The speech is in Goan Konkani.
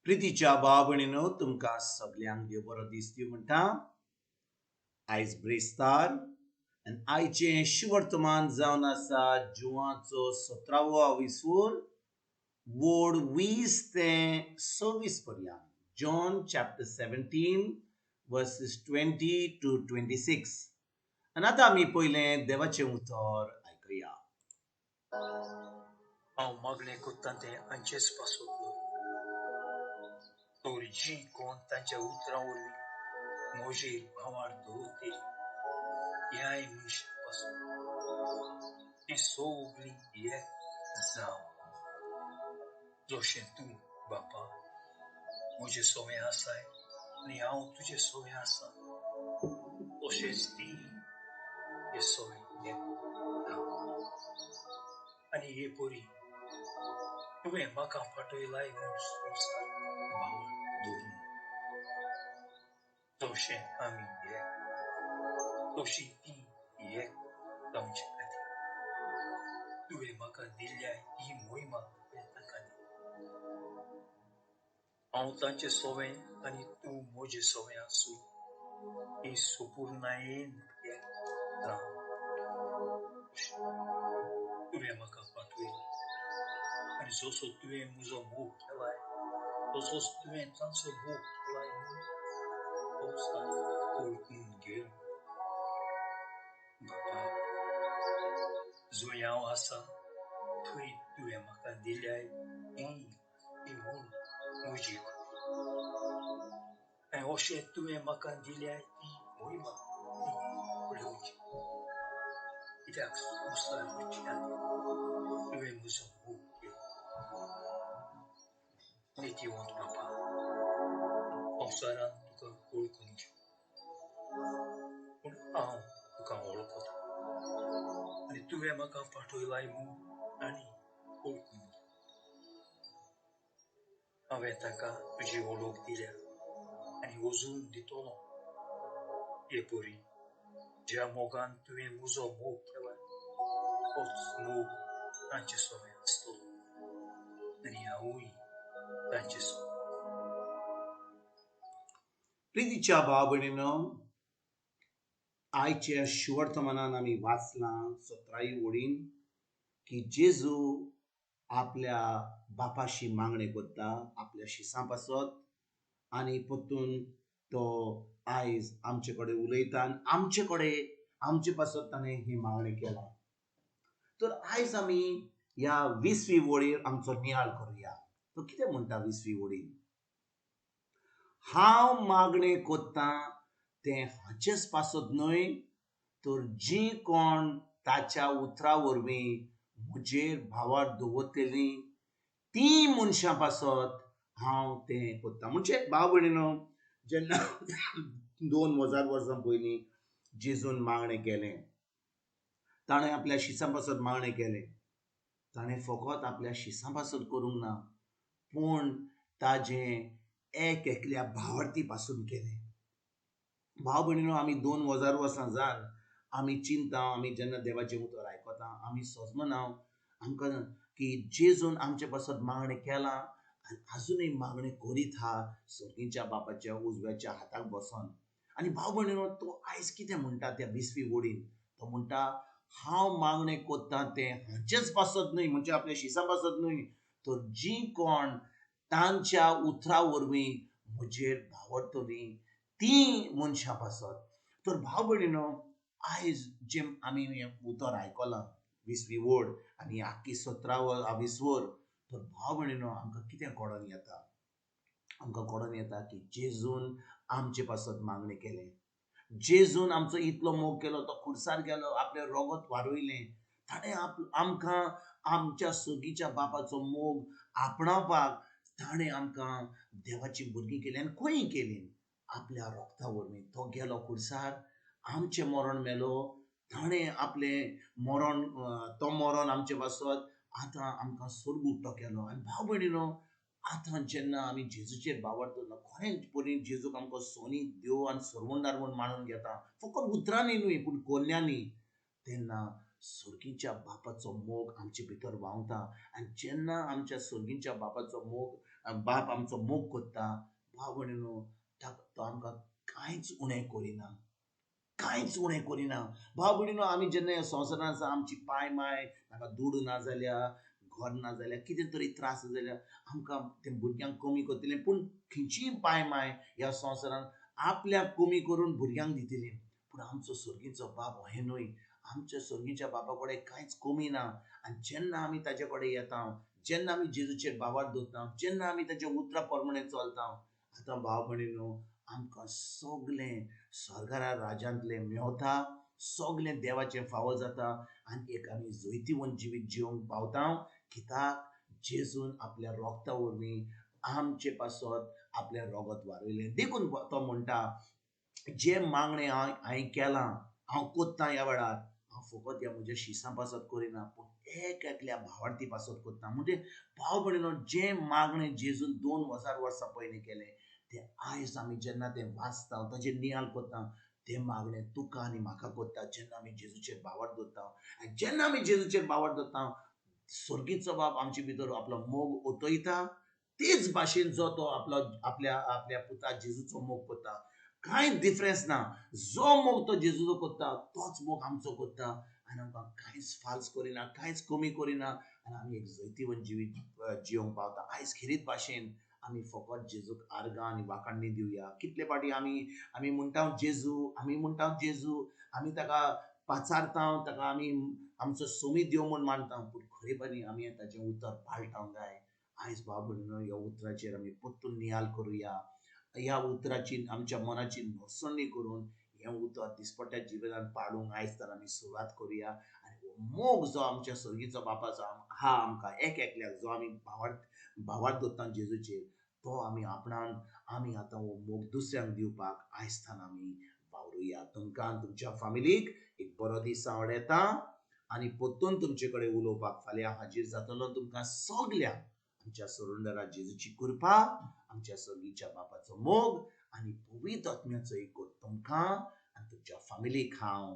प्रितीच्या भाव भयणीनो, तुमकां सगल्यांक देव बरो दीस दिवं म्हणटा. आयज ब्रेस्तार आनी आयचें शुवर्तमान जावन आसा जुवाचो 17वो विसवोर, वोड 20 ते 26 पर्यंत. John chapter 17 verses 20 to 26. आनी आतां आमी पयलें देवाचें उतर आयकुया. हांव मागणें कोत्ता तें हांचेच पासत न्हय, तर जीं कोण तांच्या उतरां वरवीं म्हजेर भावार्थ दवरतलीं ह्याय मनशां पासत, तीं सगलीं एक जावं, जशें तूं बापा म्हजे सवें आसाय आनी हांव तुजे सवें आसा, तशेंच ती हे सवें एक जावं. आनी हे परी तुवें म्हाका फाटयलाय म्हूण संवसार भावार्थ दवरूं. जशें आमी एक तशी ती एक जावचे खातीर तुवें म्हाका दिल्ल्या ही मोहिमा हांवें तांकां दिली. हांव तांचे सवें आनी तूं म्हजे सवें आसूं, ती सुपुर्णायेन एक जावं. तुवें म्हाका पाठयलाय आनी जसो तुवें म्हजो मोग केलाय तसोच तुवें तांचो मोग केलाय म्हूण संवसार वळखून घेवं. बापा, जंय हांव आसा थंय तुवें म्हाका दिल्याय ती म्हूण म्हजी आनी अशें तुवें म्हाका दिल्याय ती मोहिमा ती पळोवची, कित्याक संवसार वचच्या तुवें म्हजो मोग केलो. नितीवंत बापा, संवसारान तुका वळखून घेवं, पूण हांव तुका वळखता आनी तुवें म्हाका पाठयलाय म्हूण आनी वळखून घेवं. हांवें ताका तुजी वळख दिल्या आनी अजून दितलो. हे परी ज्या मोगान तुवें म्हजो मोग केला तोच मोग तांचे सवें आसतलो आनी हांवूय तांचे सवें. प्रितीच्या भाव भयणीनो, आयच्या शुवर्तमानान आमी वाचलां 17 वडीन की जेजू आपल्या बापाशी मागणें करता आपल्या शिसां पासत, आनी परतून तो आयज आमचे कडेन उलयता आनी आमचे कडेन आमचे पासत ताणें ही मागणें केलां. तर आयज आमी ह्या 20वी वळीर आमचो नियाळ करुया. तो कितें म्हणटा 20वी वळीन? हांव मागणें कोत्ता तें हाचेच पासत न्हय, तर जीं कोण ताच्या उतरा वरवीं म्हजेर भावार्थ दवरतलीं तीं मनशां पासत हांव तें कोत्ता. म्हणजे भाव भयणीनो, जेन्ना 2000 वर्सां पयलीं जेजून मागणें केलें, ताणें आपल्या शिसां पासत मागणें केलें. ताणें फकत आपल्या शिसां पासत करूंक ना, पूण ताजें एक एकल्या भावार्थी पासून केलें. भाव भयणीनो, आमी 2000 वर्सां जावन आमी चिंता, आमी जेन्ना देवाचें उतर आयकता आमी सजमना आमकां की जेजून आमचे पासत मागणें केलां आनी आजुनूय मागणें करीत हा सर्गीच्या बापाच्या उजव्याच्या हाताक बसोन. आनी भाव भयणीनो, तो आयज कितें म्हणटा त्या 20वी वडीन? तो म्हणटा हांव मागणें कोत्ता तें हांचेच पासत न्हय, म्हणजे आपल्या शिसां पासत न्हय, तर जीं कोण तांच्या उतरा वरवीं म्हजेर भावडटलीं तीं मनशां पासत. तर भाव भयणीनो, आयज जें आमी हें उतर आयकलां 20वी वड आनी आख्खी 17व विसवर, तर भाव भयणीनो आमकां कितें कळोन येता? आमकां कळोन येता की जेजून आमचे पासत मागणें केलें. जेजून आमचो इतलो मोग केलो, तो खुर्सार गेलो, आपलें रगत वारयलें. ताणें आमकां आमच्या सगीच्या बापाचो मोग आपणावपाक ताणें आमकां देवाची भुरगीं केली. आनी खंय केली? आपल्या रगता वरवीं. तो गेलो खुर्सार, आमचें मरण मेलो, ताणें आपलें मरण, तो मरण आमचे पासत आतां आमकां स्वर्ग उक्तो केलो. आनी भाव भयणीनो, आतां जेन्ना आमी जेजूचेर भावार्थ दवरना, खरेंच परी जेजूक आमकां सोनी देव आनी सरवंडार म्हूण मानून घेता, फकत उतरांनी न्हय पूण कोन्यांनी, तेन्ना सर्गीच्या बापाचो मोग आमचे भितर व्हांवता. आनी जेन्ना आमच्या सर्गीच्या बापाचो मोग, बाप आमचो मोग करता, भाव भयणीनो, तो आमकां कांयच उणें करिना, कांयच उणें करिना. भाव भयणीनो, आमी जेन्ना ह्या संवसारांत आसा, आमची पाय माय तांकां दुडू ना जाल्यार, घर ना जाल्यार, कितें तरी त्रास जाल्यार आमकां ते भुरग्यांक कमी करतले. पूण खंयचीय पाय माय ह्या संवसारांत आपल्याक कमी करून भुरग्यांक दितली. पूण आमचो सर्गीचो बाप हें न्हय. आमच्या सर्गीच्या बापा कडेन कांयच कमी ना. आनी जेन्ना आमी ताजे कडेन येता, जेन्ना आमी जेजूचेर भावार्थ दवरता, जेन्ना आमी ताच्या उतरा प्रमाणे चलता, आतां भाव भयणीनो, आमकां सगलें स्वर्गारा राज्यांतलें मेवता, सगलें देवाचें फावो जाता आनी एक आमी जैतिवंत जिवीत जिवंक पावता. कित्याक जेजून आपल्या रोगता वरवीं आमचे पासत आपलें रोगत वारयलें. देखून तो म्हणटा, जें मागणें हांवें केलां, हांव कोत्तां ह्या वेळार, हांव फकत ह्या म्हज्या शिसां पासत करिना, पूण एक एकल्या भावार्थी पासत कोत्ता. म्हणजे भाव भयणीनो, जें मागणें जेजून 2000 वर्सां पयलीं केलें, तें आयज आमी जेन्ना तें वाचता, ताजेर नियाळ करता, तें मागणें तुका आनी म्हाका करता जेन्ना आमी जेजूचेर भावार्थ दवरता. आनी जेन्ना आमी जेजूचेर भावार्थ दवरता, सर्गीचो बाप आमचे भितर आपलो मोग ओतयता. तेच भाशेन जो तो आपलो आपल्या आपल्या पुता जेजूचो मोग करता, कांय डिफरन्स ना. जो मोग तो जेजूचो करता तोच मोग आमचो करता आनी आमकां कांयच फाल्स करिना, कांयच कमी करिना आनी आमी एक जैतिवंत जिवीत जिवंक पावता. आयज खेरीत भाशेन आमी फकत जेजूक आर्गां आनी वाखाणणी दिवया. कितले फावटी आमी म्हणटा जेजू, आमी म्हणटा जेजू, आमी ताका पाचारता, ताका आमी आमचो सोमी देव म्हूण मानता, पूण खरेपणी आमी ताचें उतर पाळटा काय? आयज भाव भयणीनो, ह्या उतराचेर आमी परतून नियाळ करुया. ह्या उतराची आमच्या मनाची नसणी करून हें उतर दिसपट्ट्या जिवितांत पाळूंक आयज तर आमी सुरवात करुया. आनी हो मोग जो आमच्या सर्गीचो बापाचो आहा आमकां एक एकल्याक, जो आमी भावार्थ दवरता जेजूचेर, तो आमी आपणान आमी आतां हो मोग दुसऱ्यांक दिवपाक आयज आमी वावरुया. तुमकां तुमच्या फामिलीक एक बरो दीस आवडटा आनी परतून तुमचे कडेन उलोवपाक फाल्यां हाजीर जातलो. तुमकां सगल्यांक आमच्या सरुंडरा जेजूची कृपा, आमच्या सर्गीच्या बापाचो मोग आनी पवित्र आत्म्याचो एकवट तुमकां आनी तुमच्या फामिलीक हांव